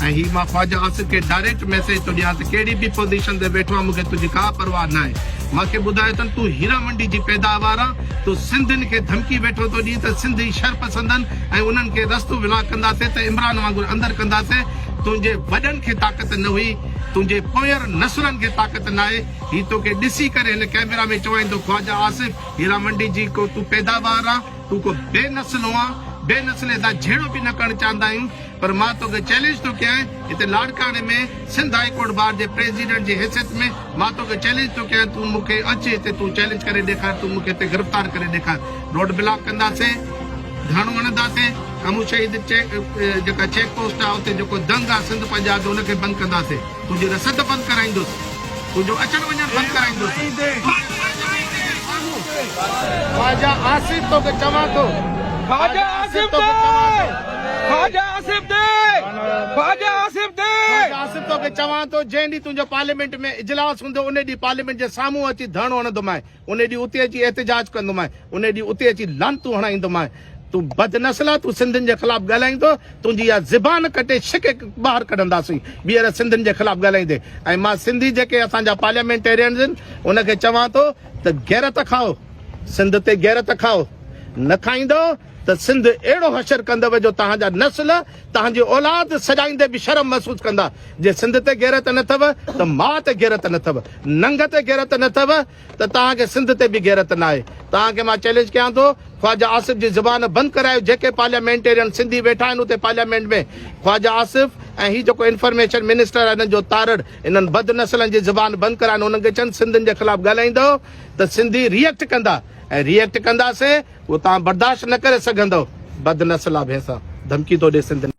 ۽ هي مان خواجه آصف کي direct message ٿو ڏيان ته ڪهڙي به پوزيشن تي ويٺو آهين مون کي تنهنجي ڪا پرواهه ناهي. مان کي ٻڌايو اٿن تون هيرا منڊي جي پيداوار آن، تون سنڌين کي ڌمڪي ويٺو ٿو ڏين ته سنڌ ئي شرپسند آهن ۽ انهن کي رستو ولاڪ ڪنداسين ته عمران وانگر اندر ڪنداسين. تنهنجي وڏن کي طاقت نه هئي، تنهنجي پوئر نسلن کي طاقت ناهي، هي توکي ڏسي ڪري هن ڪئميرا ۾ چوائين ٿو خواجه آصف هيرا منڊي جي ڪو تون پيداوار آن، تون ڪو بي نسل آن، بي نسلي سان جهيڙو به نه ڪرڻ چاهندا آهيون. پر مان توکي چئلينج ٿو ڪيان هتي لاڙڪاڻي ۾ سنڌ هائي ڪورٽ بار جي پريزيڊنٽ جي حيثيت ۾ مان توکي چئلينج ٿو ڪيان تون مون کي اچ هتي تون چئلينج ڪري ڏيکار تون مون کي هتي گرفتار ڪري ڏيکار روڊ بلاڪ ڪنداسين ڌرڻو هڻنداسين همون شهيد جيڪا چيڪ پوسٽ آهي اتي جيڪو دنگ آهي سنڌ پنجاب جو ان کي بند ڪنداسين تنهنجي رسد بند ڪرائيندس تنهنجو اچڻ وڃڻ بند ڪرائيندس. خواجه آصف توکي چوان ٿو. خواجه آصف توکي چوان ٿو. Khwaja Asif the Khawaja Asif the. Khawaja Asif توکي چوان ٿو جنهن ڏينهن تنهنجو پارليامينٽ ۾ اجلاس هوندو ان ڏينهن پارليامينٽ جي سامهون اچي ڌرڻو هڻندومانء ان ڏينهن اتي اچي احتجاج ڪندومانء ان ڏينهن اتي اچي لعنتون هڻائيندومانء تون بد نسل آ تون سنڌين جي خلاف ڳالهائيندو تنهنجي اها زبان ڪٽي ڇڪي ٻاهر ڪڍنداسين ٻيهر سنڌين جي خلاف ڳالهائيندي ۽ مان سنڌي جيڪي اسان جا پارليامينٽيرينز آهن ان کي چوان ٿو ته غيرت کائو سنڌ تي غيرت کائو نه کائيندو ته سنڌ اهڙو حشر ڪندو جو توهان جا نسل توهان جي اولاد سجائيندي به شرم محسوس ڪندا جي سنڌ تي غيرت نه اٿو ته ماء تي غيرت نه اٿو ننگ تي غيرت نه اٿو ته توهان کي سنڌ تي به غيرت ناهي. توهان کي مان چئلينج ڪيان ٿو خواجه آصف جي زبان بند ڪرايو جيڪي پارليامينٽيرين سنڌي ويٺا آهن اتي پارليامينٽ ۾ خواجه آصف ۽ هي جيڪو انفرميشن منسٽر آهي انهن جو تارڙ انهن بد نسلن جي زبان بند ڪرائن انهن کي چون سنڌين جي خلاف ڳالهائيندؤ ته سنڌي ري ايڪٽ ڪندا ۽ ري ايڪٽ ڪنداسين اهو توهان برداشت نه ڪري سگهندؤ بد نسلا ڀينسا ڌمڪي ٿو ڏي سنڌين.